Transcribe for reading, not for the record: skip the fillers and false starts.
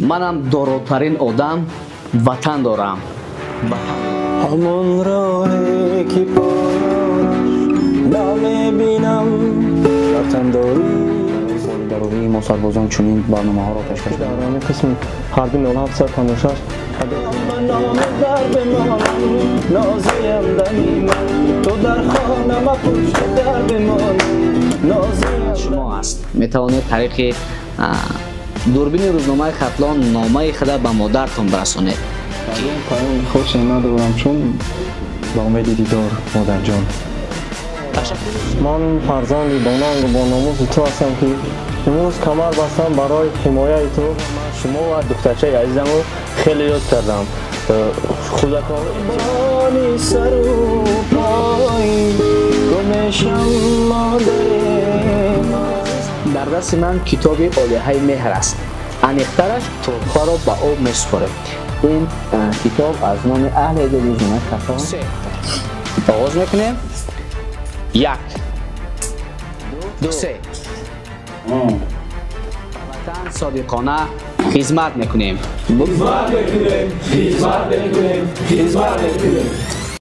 Манам доротарин одам, ватан дорам. Ҳамон роҳе ки поёнаш намебинам, ватандорӣ. Даровии мо сарбозон чунин барномаҳоро пешкаш дар ҳамин қисми ҳарби 0756. Номи дар бимонам, нозиям дамиман, ту дар хонама пушти дар бимонам, нозиям. Шумо аст, метавонед тариқи дурбини рӯзномаи Хатлон номаи худа ба модартон расонед. Паёми хосе надорам, чун ба умеди дидор, модарҷон. Ман фарзанди бонангу бономуси ту ҳастам, ки имрӯз камар бастам барои ҳимояи ту. Шумо ва духтарчаи азизамро хеле ёд кардам. Худатон бони сару пой гумешам, модари ман. Дар дасти ман китоби Олиҳаи меҳр аст, аниқтараш Тӯҳфаро ба об месупорем. Ин китоб аз номи аҳли эҷоди рӯзномаи Хатлон. Оғоз мекунем: як, ду, се. Ватан содиқона хизмат мекунем. Хизмат мекунем, хизмат мекунем, хизмат мекунем.